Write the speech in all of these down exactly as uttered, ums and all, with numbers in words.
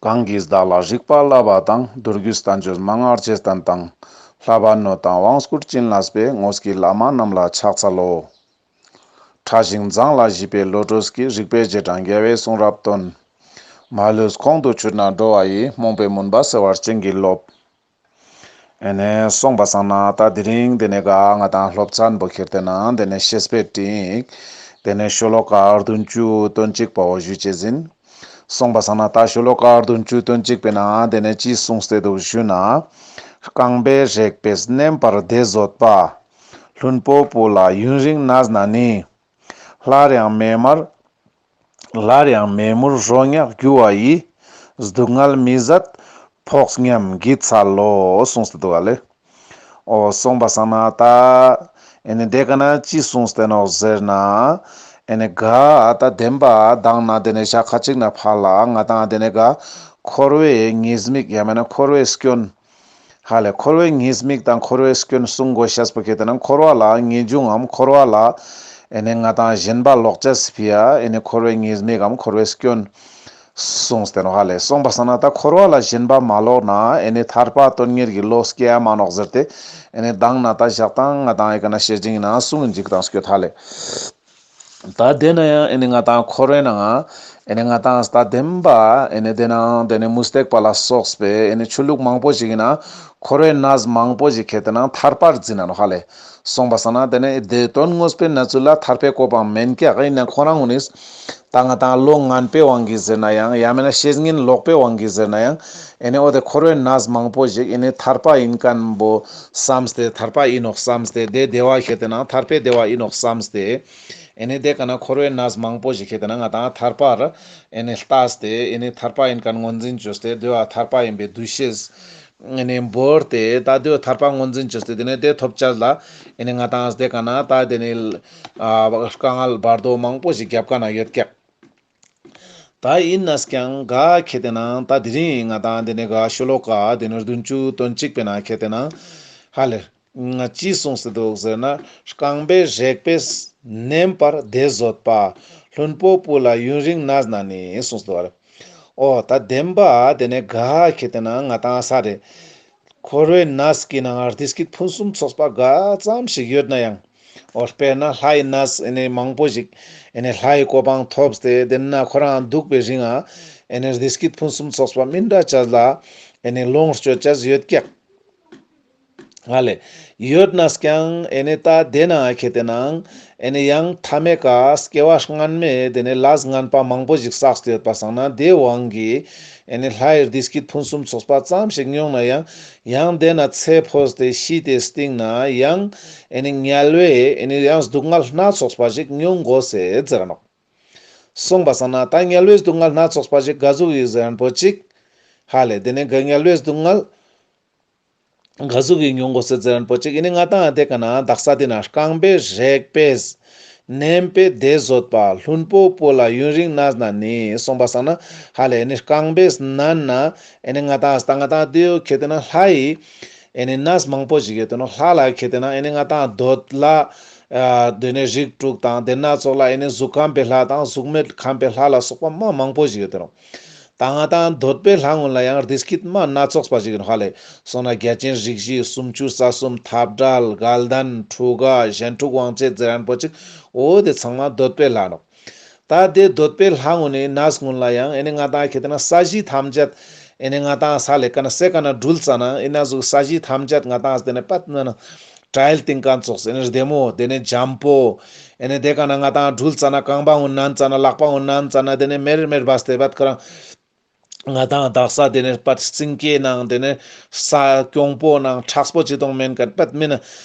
བང་གི་བདག་ལ་རིག་པ་བསླབ་པ་དང་། མདོ་རྒྱུད་བསྟན་བཅོས་མན་ངག་རྗེས་བསྟན་དང་། བསླབ་པ་ནོད་དང་དབང་བསྐུར་བྱིན་བརླབས་པའི། དངོས་ཀྱི་བླ་མ་རྣམས་ལ་ཕྱག་འཚལ་ལོ། ཕྲ་ཞིང་མཛངས་ལ་ཞིབ་པའི་བློ་གྲོས་ཀྱིས། རིག་པའི་རྗེས་འབྲང་རྒྱལ་བའི་གསུང་རབ་སྟོན། མ་ལུས་ཁོང་དུ་ཆུད་ན་འགྲོ་བ་ཡི། རྨོངས་པའི་མུན་པ་སེལ་བར་བྱིན་གྱིས་རློབས། ཨེ་ནེ་སོང་པ་སང་ན་ད་དེ་རིང་དེ་ནེ་ག་ང་དང་སློབ་ཚན་པོ་ཁྱེར་ཏེ་ན་དེ་ནེ་བཤེས་པའི་སྤྲིངས་ཡིག་དེ་ནེ་ཤོ་ལོ་ཀ་བདུན་ཅུ་དོན་གཅིག་པའོ་ཞུ་ཅེས་ཨིན། སོང་པ་སང་ན་ད་ཤོ་ལོ་ཀ་བདུན་ཅུ་དོན་གཅིག་པའི་ནང་དེ་ནེ་ཅི་གསུངས་ཏེ་འདུག་ཞུ་ན། རྐང་པའི་རེག་པས་མནན་པར་དེ་བཟོད་པ། ལྷུན་པོ་སྤུ་ལ་ཡུན་རིང་གནས་ན་ནི། སླར་ཡང་མེ་མར་སླར་ཡང་མེ་མུར་རོ་མྱགས་རྒྱུ་བ་ཡི། སྡུག་བསྔལ་མི་བཟད་ཕོག་སྙམ་བགྱིད་འཚལ་ལོ། གསུངས་ཏེ་འདུག་ག་ལེ། འོ་སོང་པ་སང་ན་ད་ཨེ་ནེ་དེ་ཀ་ན་ཅི་གསུངས་ཏེ་ནོག་ཟེར་ན། ཨེ་ནེ་ག་ད་བདེན་པ་དང་ན་དེ་ནེ་ཞག་ཁ་ཅིག་ན་ཕར་ལ་ང་དང་དེ་ནེ་ག་འཁོར་བའི་ཉེས་དམིགས་ཡང་མེན་ན་འཁོར་བའི་སྐྱོན། ཧ་ལེ་འཁོར་བའི་ཉེས་དམིགས་དང་འཁོར་བའི་སྐྱོན་གསུང་དགོས་ཤེས་པོ་ཁྱེར་ཏེ་ན་འཁོར་བ་ལ་ངེས་འབྱུང་ངམ་འཁོར་བ་ལ་ཨེ་ནེ་ང་དང་ཞེན་པ་ལོག་ཅེས་སི་ཕི་ཡ་ཨེ་ནེ་འཁོར་བའི་ཉེས་དམིགས་ངམ་འཁོར་བའི་སྐྱོན་གསུངས་ཏེ་ནོག་ཧ་ལེ། སོང་པ་སང་ན་ད་འཁོར་བ་ལ་ཞེན་པ་མ་ལོག་ན་ཨེ་ནེ་ཐར་པ་དོན་གཉེར་གྱི་བློ་སྐྱེ་ཡ་མ་ནོག་ཟེར་ཏེ་ཨེ་ནེ་དང་ན་ད་ཞག་དང་ང་དང་ཨེ་ཀ་ན་བཤེས་སྤྲིངས་ནང་གསུངས་ཨིན་ཅིག་དང་སྐྱོད་ཧ་ལེ། ད་དེ་ན་ཡང་ཨེ་ནེ་ང་དང་འཁོར་བའི་ནང་ཨེ་ནེ་ང་དང་ད་བདེན་པ་ཨེ་ནེ་དེ་ནང་དེ་ནེ་མུ་སྟེགས་པ་ལ་སོགས་པའི་ཨེ་ནེ་ཆོས་ལུགས་མང་པོ་ཞིག་ཨིན་ན་འཁོར་བའི་གནས་མང་པོ་ཞིག་ཁྱེར་ཏེ་ན་ཐར་པར་འཛིན་ན་ནོག་ཧ་ལེ། སོང་པ་སང་ན་དེ་ནེ་དེ་དོན་དངོས་པོའི་གནས་ཚུལ་ལ་ཐར་པའི་གོ་འཕང་མེན་ཀྱག་ཨིན་ན་ཁོ་རང་ངོ་ནི་ད་ང་དང་བློ་ངན་པའི་དབང་གིས་ཟེར་ན་ཡང་ཡང་མེན་ན་བཤེས་གཉེན་ལོག་པའི་དབང་གིས་ཟེར་ན་ཡང་ཨེ་ནེ་འོ་དེ་འཁོར་བའི་གནས་མང་པོ་ཞིག་ཨེ་ནེ་ཐར་པ་ཨིན་མཁན་པོ་བསམས་ཏེ་ཐར་པ་ཨིན་ནོག་བསམས་ཏེ་དེ་བདེ་བ་ཁྱེར་ཏེ་ན་ཐར་པའི་བདེ་བ་ཨིན་ནོག་བསམས་ཏེ། ཨེ་ནེ་དེ་ཀ་ན་འཁོར་བའི་གནས་མང་པོ་ཞིག་ཁྱེར་ཏེ་ན་ང་དང་ཐར་པར་ཨེ་ནེ་ལྟས་ཏེ་ཨེ་ནེ་ཐར་པ་ཨིན་མཁན་ངོས་འཛིན་བཅོས་ཏེ་དེ་བོ་ཐར་པ་ཨིན་པའི་འདུ་ཤེས་ཨེ་ནེ་བོར་ཏེ་ད་དེ་བོ་ཐར་པ་ངོས་འཛིན་བཅོས་ཏེ་དེ་ནེ་དེ་ཐོབ་ཅེས་ལ་ཨེ་ནེ་ང་དང་དེ་ཀ་ན་ད་དེ་ནེ་ཨ་དཀའ་ངལ་བར་དོ་མང་པོ་ཞིག་རྒྱབ་ཀ་ན་ཡོད་ཀྱག་ད་ཨིན་ན་ཀྱང་ག་ཁྱེར་ཏེ་ན་ད་དེ་རིང་ང་དང་དེ་ནེ་ག་ཤོ་ལོ་ཀ་དེ་ནེ་བདུན་ཅུ་དོན་གཅིག་པའི་ནང་ཁྱེར་ཏེ་ན་ཧ་ལེ། ང་ཅི་གསུངས་ཏེ་འདུག་ཟེར་ན། རྐང་པའི་རེག་པས་མནན་པར་དེ་བཟོད་པ། ལྷུན་པོ་སྤུ་ལ་ཡུན་རིང་གནས་ན་ནི་གསུངས་ཏེ་འདུག་ག་ལེ། འོ་ད་བདེན་པ་དེ་ནེ་ག་ཁྱེར་ཏེ་ན་ང་དང་ས་རེ་འཁོར་བའི་གནས་ཀྱི་ནང་བདེ་སྐྱིད་ཕུན་སུམ་ཚོགས་པ་ག་ཙམ་ཞིག་ཡོད་ན་ཡང་། འོ་དཔེར་ན་ལྷའི་གནས་ཨེ་ནེ་མང་པོ་ཞིག་ཨེ་ནེ་ལྷའི་གོ་འཕང་ཐོབ་སྟེ་དེ་ན་ཁོ་རང་འདུག་པའི་རིང་ང་ཨེ་ནེ་བདེ་སྐྱིད་ཕུན་སུམ་ཚོགས་པ་མི་འདྲ་ཅེས་ལ་ཨེ་ནེ་ལོངས་སྤྱོད་ཅེས་ཡོད་ཀྱག་ཧ་ལེ། ཡོད་ན་ཀྱང་ཨེ་ནེ་ད་དེ་ན་ཁྱེར་ཏེ་ནང་ཨེ་ནེ་ཡང་མཐའ་མའི་ཀ་སྐྱེ་བ་སྔན་མའི་དེ་ནེ་ལས་ངན་པ་མང་པོ་ཞིག་བསགས་ཏེ་ཡོད་པ་སང་ན་དེའི་དབང་གིས་ཨེ་ནེ་ལྷའི་བདེ་སྐྱིད་ཕུན་སུམ་ཚོགས་པ་ཙམ་ཞིག་མྱོང་ན་ཡང་ཡང་དེ་ན་ཚེ་འཕོས་ཏེ་ཤི་སྟེ་སྟིང་ན་ཡང་ཨེ་ནེ་དམྱལ་བའི་ཨེ་ནེ་ཡང་སྡུག་བསྔལ་སྣ་ཚོགས་པ་ཞིག་མྱོང་དགོས་ཟེར་ཟེར་ར་ནོག་སོང་པ་སང་ན་ད་དམྱལ་བའི་སྡུག་བསྔལ་སྣ་ཚོགས་པ་ཞིག་ག་ཟུག་ཡིན་ཟེར་མཁན་པོ་ཅིག་ཧ་ལེ། དེ་ནེ་ག་དམྱལ་བའི་སྡུག་བསྔལ་ག་ཟུག་གི་མྱོང་དགོས་ཟེར་ཟེར་མཁན་པོ་ཅིག་ཨེ་ནེ་ང་དང་དེ་ཀ་ན་དག་ས་དེ་ན་རྐང་པའི་རེག་པས་མནན་པས་དེ་བཟོད་པ། ལྷུན་པོ་སྤུ་ལ་ཡུན་རིང་གནས་ན་ནི་གསུངས་པ་སང་ན་ཧ་ལེ་ཨེ་ནེ་རྐང་པས་མནན་ན་ཨེ་ནེ་ང་དང་ད་ང་དང་དེ་ཡོད་ཁྱེར་ཏེ་ན་ལྷའི་ཨེ་ནེ་གནས་མང་པོ་ཞིག་ཡོད་དེ་ནོག་ལྷ་ལ་ཁྱེར་ཏེ་ན་ཨེ་ནེ་ང་དང་འདོད་ལྷ་ཨ་དེ་ནེ་རིགས་དྲུག་དང་དེ་སྣ་ཚོགས་ལ་ཨེ་ནེ་གཟུགས་ཁམས་པའི་ལྷ་དང་གཟུགས་མེད་ཁམས་པའི་ལྷ་ལ་སོགས་པ་མ་མང་པོ་ཞིག་ཡོད་དེ་ནོག་ད་ང་དང་འདོད་པའི་ལྷ་ཀུན་ལ་ཡང་བདེ་སྐྱིད་མ་སྣ་ཚོགས་པ་ཞིག་ཡིན་ཧ་ལེ། སོང་ན་རྒྱལ་ཆེན་རིགས་བཞི་སུམ་ཅུ་རྩ་གསུམ་འཐབ་བྲལ་དགའ་ལྡན་ཁྲུ་ག་གཞན་ཕྲུག་དབང་བྱེད་ཟེར་མཁན་པོ་ཅིག་འོ་དེ་ཚང་མ་འདོད་པའི་ལྷ་ནོག་ད་དེ་འདོད་པའི་ལྷ་ཀུན་ནི་གནས་ཀུན་ལ་ཡང་ཨེ་ནེ་ང་དང་ཁྱེར་ཏེ་ན་ས་གཞི་ཐམས་ཅད་ཨེ་ནེ་ང་དང་ས་ལེ་ཀ་ན་སེ་ཀ་ན་འགྲུལ་ཙ་ན་ཨེ་ནེ་ཟུག་ས་གཞི་ཐམས་ཅད་ང་དང་དེ་ནེ་པད་ན་ན་གྲལ་སྟེང་ཀ་ཙོགས་ཨེ་ནེ་བདེ་མོ་དེ་ནེ་འཇམ་པོ་ཨེ་ནེ་དེ་ཀ་ན་ང་དང་འགྲུལ་ཙ་ན་རྐང་པ་ཀུན་མནན་ཙ་ན་ལག་པ་ཀུན་མནན་ཙ་ན་དེ་ནེ་མེར་མེར་བས་ཏེ་པད་ཁོ་རང་ང་དང་དག་ས་དེ་ནེ་པད་རྩིང་ཀའི་ནང་དེ་ནེ་ས་གྱོང་པོ་ནང་མཁྲེགས་པོ་ཅི་དང་མེན་མཁན་པད་མི་ན་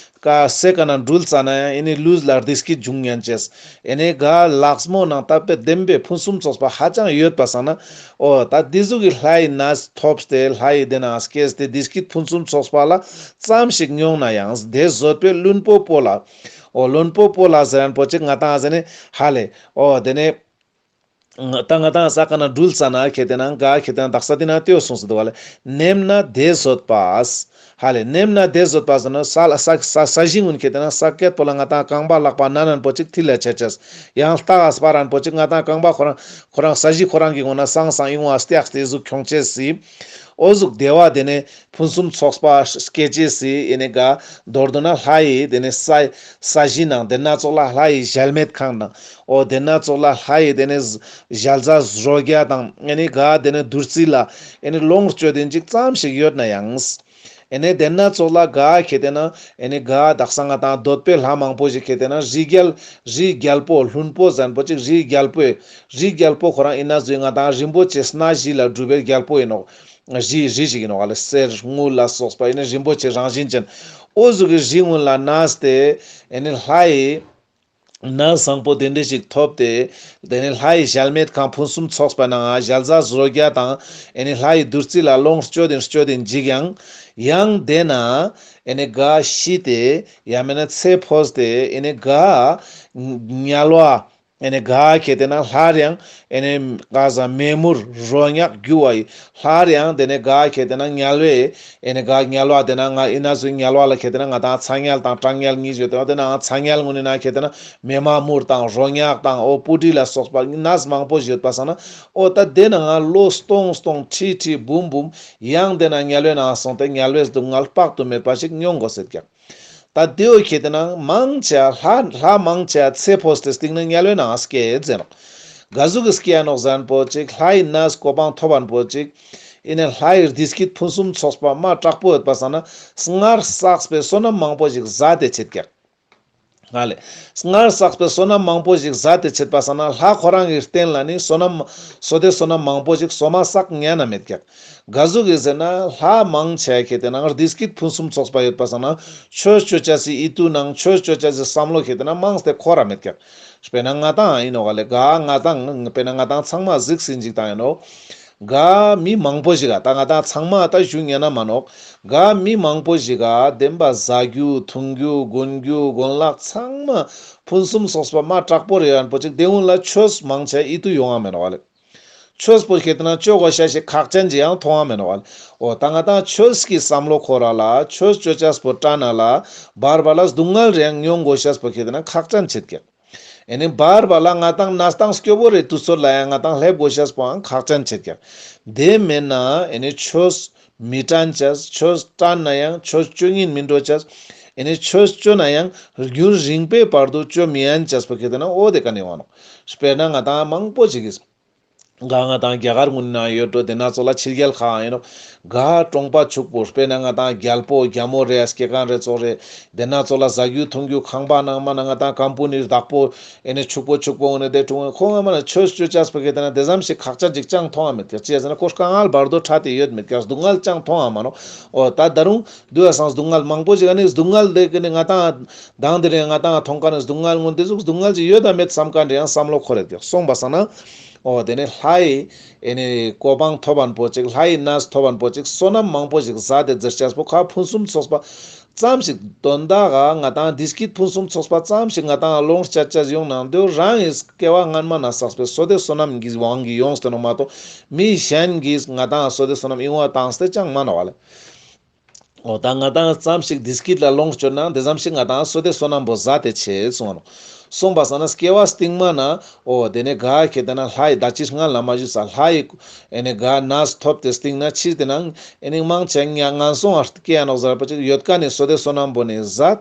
ཀ་སེ་ཀ་ན་འགྲུལ་ཙ་ན་ཡང་ཨེ་ནེ་ལུས་ལ་བདེ་སྐྱིད་འབྱུང་ཉན་ཅེས། ཨེ་ནེ་ག་ལགས་མོ་ནང་ད་པད་བདེན་པའི་ཕུན་སུམ་ཚོགས་པ་ཧ་ཅང་ཡོད་པ་སང་ན། འོ་ད་དེ་ཟུག་གི་ལྷའི་གནས་ཐོབ་སྟེ་ལྷའི་དེ་ན་སྐྱེས་ཏེ་བདེ་སྐྱིད་ཕུན་སུམ་ཚོགས་པ་ལ་ཙམ་ཞིག་མྱོང་ན་ཡང་དེ་བཟོད་པའི་ལྷུན་པོ་སྤུ་ལ། འོ་ལྷུན་པོ་སྤུ་ལ་ཟེར་མཁན་པོ་ཅིག་ང་དང་ཟེར་ནི་ཧ་ལེ། འོ་དེ་ནེ། ད་ང་ཏང་ས་ཀ་ན་འགྲུལ་ཙ་ན་ཁེ་ཏེ་ན་ག་ཁེ་ཏེ་ན་དག་ས་དེ་ན་ཏེའོ་གསུངས་སེ་འདུག་ག་ལེ། ནེམ་ན་དེ་བཟོད་པ། ཧ་ལེ། ནེམ་ན་དེ་བཟོད་པ་ཟེར་ན་ས་ལ་ས་ས་ས་གཞི་ཀུན་ཁེ་ཏེ་ན་ས་ཀེད་པོ་ལ་ང་ཏང་རྐང་པ་ལག་པ་ན་ན་པོ་ཅིག་ཐིལ་ལ་ཆ་ཆས། ཡང་ལྟ་ག་སྤར་རན་པོ་ཅིག་ང་ཏང་རྐང་པ་ཁོ་རང་ཁོ་རང་ས་གཞི་ཁོ་རང་གི་ངོ་ན་སང་སང་ཨིན་བ་སྟེགས་ཏེ་ཟུག་ཁྱོང་ཆེས་སི། འོ་ཟུག་དེ་བ་དེ་ནེ་ཕུན་སུམ་ཚོགས་པ་སྐྱེ་ཅེས་སི་ཨེ་ནེ་ག་མདོར་བསྡུ་ན་ལྷ་ཡི་དེ་ནེ་ས་ས་གཞི་ནང་དེ་ན་ཙོགས་ལ་ལྷ་ཡི་གཞལ་མེད་ཁང་ནང་། འོ་དེ་ན་ཙོགས་ལ་ལྷ་ཡི་དེ་ནེ་ཞལ་ཟས་རོ་བརྒྱ་དང་ཨེ་ནེ་ག་དེ་ནེ་བདུད་རྩི་ལ་ཨེ་ནེ་ལོངས་སྤྱོད་དེ་ཅིག་ཙམ་ཞིག་ཡོད་ན་ཡང་། ཨེ་ནེ་དེ་ན་ཙོགས་ལ་ག་ཁེ་ཏེ་ན་ཨེ་ནེ་ག་དག་ས་ང་ཏང་འདོད་པའི་ལྷ་མང་པོ་ཞིག་ཁེ་ཏེ་ན་རི་རྒྱལ་རི་རྒྱལ་པོ་ལྷུན་པོ་ཟེར་པོ་ཅིག་རི་རྒྱལ་པོའི་རི་རྒྱལ་པོ་ཁོ་རང་ཨིན་ན་ཟུག་ང་ཏང་རིན་པོ་ཆེ་སྣ་བཞི་ལ་གྲུབ་པའི་རྒྱལ་པོ་ཨིན་ནོག། རི་རི་ཞིག་ཨིན་ནོག་ལེ། གསེར་དངུལ་ལ་སོགས་པ་ཨེ་ནེ་རིན་པོ་ཆེ་རང་བཞིན་ཅན། འོ་ཟུག་གི་རི་ཀུན་ལ་གནས་ཏེ་ཨེ་ནེ་ལྷ་ཡི་གནས་བཟང་པོ་དེ་འདྲ་ཞིག་ཐོབ་སྟེ། དེ་ནེ་ལྷ་ཡི་གཞལ་མེད་ཁང་ཕུན་སུམ་ཚོགས་པ་ནང་ཞལ་ཟས་རོ་བརྒྱ་དང་ཨེ་ནེ་ལྷ་ཡི་བདུད་རྩི་ལ་ལོངས་སྤྱོད་དེ་སྤྱོད་དེ་འཇིག་ཡང་། ཡང་དེ་ན་ཨེ་ནེ་ག་ཤི་སྟེ་ཡང་མེད་ན་ཚེ་འཕོས་ཏེ་ཨེ་ནེ་ག་དམྱལ་བ་ཨེ་ནེ་ག་ཁེ་ཏེ་ན་སླར་ཡང་ཨེ་ནེ་ག་ཟ་མེ་མུར་རོ་མྱགས་རྒྱུ་བ་ཡི་སླར་ཡང་དེ་ནེ་ག་ཁེ་ཏེ་ན་དམྱལ་བའི་ཨེ་ནེ་ག་དམྱལ་བ་དེ་ན་ང་ཨིན་ན་ཟུག་དམྱལ་བ་ལ་ཁེ་ཏེ་ན་ང་ཏང་ཚ་དམྱལ་དང་གྲང་དམྱལ་གཉིས་ཡོད་དེ་བ། དེ་ན་ཚ་དམྱལ་ངུན་ནི་ན་ཁེ་ཏེ་ན་མེ་མ་མུར་དང་རོ་མྱགས་དང་འོ་སྤུ་གྲི་ལ་སོགས་པ་གནས་མང་པོ་ཡོད་པ་སང་ན། འོ་ད་དེ་ན་ང་ལོ་སྟོང་སྟོང་ཁྲི་ཁྲི་འབུམ་འབུམ་ཡང་དེ་ན་དམྱལ་བའི་ནང་སོང་སྟེ་དམྱལ་བའི་སྡུག་བསྔལ་དཔག་ཏུ་མེད་པ་ཞིག་མྱོང་དགོས་སེད་ཀྱག། ད་དེའོ་ཁེ་ཏེ་ན་མང་ཆེ་ལྷ་ལྷ་མང་ཆེ་ཚེ་འཕོས་ཏེ་སྟིང་ན་དམྱལ་བའི་ནང་སྐྱེ་ཟེར་ནོག། ག་ཟུག་གི་སྐྱེ་ཡ་ནོག་ཟེར་ན་པོ་ཅིག་ལྷ་ཡི་གནས་གོ་འཕང་ཐོབ་པ་ན་པོ་ཅིག་ཨེ་ནེ་ལྷ་ཡི་བདེ་སྐྱིད་ཕུན་སུམ་ཚོགས་པ་མ་དྲག་པོ་ཡོད་པ་སང་ན་སྔར་བསགས་པའི་བསོད་ནམས་མང་པོ་ཞིག་ཟད་དེ་ཆེད་ཀྱག། ཧ་ལེ། སྔར་བསགས་པའི་བསོད་ནམས་མང་པོ་ཞིག་ཟད་དེ་ཆེད་པ་སང་ན་ལྷ་ཁོ་རང་གི་རྟེན་ལ་ནི་བསོད་ནམས་བསོད་བདེ་བསོད་ནམས་མང་པོ་ཞིག་སོ་མ་བསགས་ཉན་ན་མེད་ཀྱག། ག་ཟུག་གི་ཟེར་ན་ལྷ་མང་ཆེ་ཁེ་ཏེ་ན་བདེ་སྐྱིད་ཕུན་སུམ་ཚོགས་པ་ཡོད་པ་སང་ན་ཆོས་སྤྱོད་ཅེས་སི་ཨི་ཏུ་ནང་ཆོས་སྤྱོད་ཅེས་སི་བསམ་བློ་ཁེ་ཏེ་ན་མང་སྟེ་འཁོར་ར་མེད་ཀྱག། དཔེར་ན་ང་ཏང་ཨིན་ནོག་ག་ལེ། ག་ང་ཏང་དཔེར་ན་ང་ཏང་ཚང་མ་གཟིགས་སིན་ཅིག་ཏང་ཨིན་ནོག། ག་མི་མང་པོ་ཞིག་ག་ད་ང་ཏང་ཚང་མ་ད་ཞུ་ཉན་ན་མ་ནོག། ག་མི་མང་པོ་ཞིག་ག་བདེན་པ་ཟ་རྒྱུ་འཐུང་རྒྱུ་གོན་རྒྱུ་གོན་ལག་ཚང་མ་ཕུན་སུམ་ཚོགས་པ་མ་དྲག་པོ་རེ་ཡོད་པོ་ཅིག་དེ་ཀུན་ལ་ཆོས་མང་ཆེ་ཨི་ཏུ་ཡོང་ང་མེ་ནོག་ག་ལེ། ཆོས་པོ་ཁེ་ཏེ་ན་ཆོས་གོ་ཤ་ཞིག་ཁག་ཅན་ཅིག་ཡང་མཐོང་ང་མེ་ནོག་ག་ལེ། འོ་ད་ང་ཏང་ཆོས་ཀྱི་བསམ་བློ་འཁོར་ར་ལ་ཆོས་སྤྱོད་ཅེས་པོ་དྲན་ན་ལ་བར་བར་ལ་སྡུག་བསྔལ་རེ་ཡང་མྱོང་དགོས་ཤེས་པོ་ཁེ་ཏེ་ན་ཁག་ཅན་ཆེད་ཀྱག། ཨེ་ནེ་བར་བར་ལ་ང་ཏང་གནས་སྟངས་སྐྱོ་བོ་རེ་དུས་ཚོད་ལ་ཡང་ང་ཏང་སླེབས་དགོས་ཤེས་པོའང་ཁག་ཅན་ཆེད་ཀྱག། དེ་མེད་ན་ཨེ་ནེ་ཆོས་མི་དྲན་ཅེས། ཆོས་དྲན་ན་ཡང་ཆོས་སྤྱོད་སྙིང་མི་འདོད་ཅེས། ཨེ་ནེ་ཆོས་སྤྱོད་ན་ཡང་རྒྱུན་རིང་པོའི་བར་དུ་སྤྱོད་མི་ཉན་ཅེས་པོ་ཁེ་ཏེ་ན་འོ་དེ་ཀ་ནེ་ཡོང་ང་ནོག། དཔེར་ན་ང་ཏང་མང་པོ་ཞིག་གིས་ག་ང་ཏང་རྒྱ་གར་ཀུན་ན་ཡོད་འགྲོ། དེ་ན་ཙོགས་ལ་ཕྱི་རྒྱལ་ཁག་ཨིན་ནོག། ག་གྲོང་པ་ཕྱུག་པོ་དཔེར་ན་ང་ཏང་རྒྱལ་པོ་རྒྱལ་མོ་རེ་སྐྱེ་མཁན་རེ་ཙོགས་རེ། དེ་ན་ཙོགས་ལ་ཟ་རྒྱུ་འཐུང་རྒྱུ་ཁང་པ་ནང་མ་ན་ང་ཏང་ཀམ་པ་ནི་བདག་པོ་ཨེ་ནེ་ཕྱུག་པོ་ཕྱུག་པོ་འོ་ནེ་དེ་ཀྲུང་ཁོང་ང་མ་ན་ཆོས་སྤྱོད་ཅེས་པོ་ཁེ་ཏེ་ན་དེ་ཙམ་ཞིག་ཁག་ཅན་ཅིག་ཅང་མཐོང་ང་མེད་ཀྱག། ཅི་ཟེར་ན་ཁོ་དཀའ་ངལ་བར་དོ་འཕྲད་དེ་ཡོད་མེད་ཀྱག། སྡུག་བསྔལ་ཅང་མཐོང་ང་མ་ནོག། འོ་ད་ད་རུང་དུ་ཡ་སང་སྡུག་བསྔལ་མང་པོ་ཞིག་ཨ་ནི་སྡུག་བསྔལ་དེ་ཀ་ནི་ང་ཏང་དང་དེ་རིང་ང་ཏང་མཐོང་མཁན་ནི་སྡུག་བསྔལ་ཀུན་དེ་ཟུག་སྡུག་བསྔལ་ཅིག་ཡོད་དམ་མེད་བསམ་མཁན་རེ་ཡང་བསམ་བློ་འཁོར་རེད་ཀྱག། སོང་པ་སང་ན་འོ་དེ་ནེ་ལྷ་ཡི་ཨེ་ནེ་གོ་འཕང་ཐོབ་པ་ན་པོ་ཅིག། ལྷ་ཡི་གནས་ཐོབ་པ་ན་པོ་ཅིག། བསོད་ནམས་མང་པོ་ཞིག་ཟད་དེ་ཟེར་ཅེས་པོ་ཁ་ཕུན་སུམ་ཚོགས་པ་ཙམ་ཞིག་དོན་དག་ག་ང་ཏང་བདེ་སྐྱིད་ཕུན་སུམ་ཚོགས་པ་ཙམ་ཞིག་ང་ཏང་ལོངས་སྤྱད་ཅེས་ཡོང་ན་དེ་རང་གི་སྐྱེ་བ་སྔན་མ་ན་བསགས་པའི་བསོད་བདེ་བསོད་ནམས་ཀྱི་དབང་གིས་ཡོངས་ཏེ་ནོག་མ་གཏོགས་མི་གཞན་གྱིས་ང་ཏང་བསོད་བདེ་བསོད་ནམས་ཨིན་བ་བཏང་སྟེ་ཅང་མ་ནོག་བ་ལེ། འོ་ད་ང་ཏང་ཙམ་ཞིག་བདེ་སྐྱིད་ལ་ལོངས་སྤྱོད་ན་དེ་ཙམ་ཞིག་ང་ཏང་བསོད་བདེ་བསོད་ནམས་པོ་ཟད་དེ་ཆེ་གསུངས་ནོག། སོང་པ་སང་ན་སྐྱེ་བ་སྟིང་མ་ན་འོ་དེ་ནེ་ག་ཁེ་ཏེ་ན་ལྷ་ཡི་ད་ཅི་སྔ་ལ་མ་ཞུས་ས་ལྷ་ཡི་ཨེ་ནེ་ག་གནས་ཐོབ་སྟེ་སྟིང་ན་ཕྱིར་དེ་ན་ཨེ་ནེ་མང་ཆེ་ངན་སོང་ང་སྐྱེ་ཡ་ནོག་ཟེར་པ་ཅིག་ཡོད་མཁན་ནི་བསོད་བདེ་བསོད་ནམས་པོ་ནི་ཟད།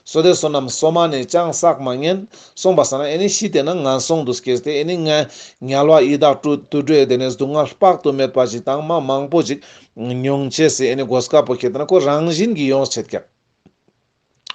བསོད་བདེ་བསོད་ནམས་སོ་མ་ནི་ཅང་བསགས་མ་ཉན། སོང་པ་སང་ན་ཨེ་ནེ་ཤི་དེ་ན་ངན་སོང་དུ་སྐྱེས་ཏེ་ཨེ་ནེ་ང་དམྱལ་བ་ཡི་དྭགས་དུད་འགྲོའི་དེ་ནེ་སྡུག་བསྔལ་དཔག་ཏུ་མེད་པ་ཞིག་དང་མ་མང་པོ་ཞིག་མྱོང་ཅེས་སི་ཨེ་ནེ་གོ་སྐབས་པོ་ཁེ་ཏེ་ན་ཁོ་རང་བཞིན་གྱིས་ཡོངས་ཆེད་ཀྱག།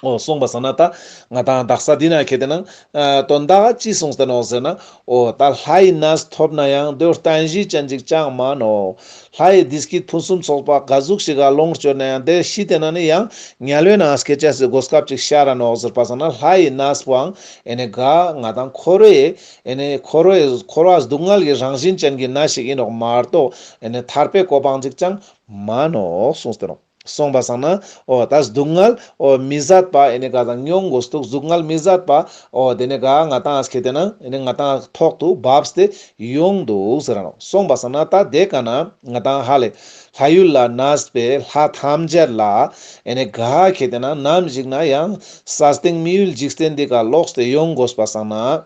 འོ་སོང་པ་སང་ན་ད་ང་ཏང་དག་ས་འདི་ན་ཁེ་ཏེ་ན་ཨ་དོན་དག་ཅི་གསུངས་ཏེ་ནོག་ཟེར་ན། འོ་ད་ལྷ་ཡི་གནས་ཐོབ་ན་ཡང་དེ་བརྟན་གཞི་ཅན་ཅིག་ཅང་མ་ནོག། ལྷ་ཡི་བདེ་སྐྱིད་ཕུན་སུམ་ཚོགས་པ་ག་ཟུག་ཞིག་ག་ལོངས་སྤྱོད་ན་ཡང་དེ་ཤི་དེ་ན་ནི་ཡང་དམྱལ་བའི་ནང་སྐྱེ་ཅེས་སི་གོ་སྐབས་ཅིག་ཤར་ར་ནོག་ཟེར་པ་སང་ན་ལྷ་ཡི་གནས་པོའང་ཨེ་ནེ་ག་ང་ཏང་འཁོར་བའི་ཨེ་ནེ་འཁོར་བའི་འཁོར་བ་སྡུག་བསྔལ་གྱི་རང་བཞིན་ཅན་གྱི་གནས་ཤིག་ཨིན་ནོག་མ་གཏོགས་ཨེ་ནེ་ཐར་པའི་གོ་འཕང་ཅིག་ཅང་མ་ནོག་གསུངས་ཏེ་ནོག། སོང་པ་སང་ན་འོ་ད་སྡུག་བསྔལ་འོ་མི་ཟད་པ་ཨེ་ནི་ག་དང་མྱོང་དགོས་འདུག། སྡུག་བསྔལ་མི་ཟད་པ་འོ་དེ་ནི་ག་ང་ཏང་ཨ་སྐད་དེ་ན་ཨེ་ནི་ང་ཏང་ཐོག་ཏུ་བབས་ཏེ་ཡོང་འདུག་ཟེར་ར་ནོག། སོང་པ་སང་ན་ད་དེ་ཀ་ན་ང་ཏང་ཧ་ལེ་ལྷ་ཡུལ་ལ་གནས་པའི་ལྷ་ཐམས་ཅད་ལ་ཨེ་ནི་ག་ཁེ་དེ་ན་ནམ་ཞིག་ན་ཡང་ས་སྟེང་མི་ཡུལ་འཇིག་རྟེན་འདི་ཀ་ལོག་སྟེ་ཡོང་དགོས་པ་སང་ན།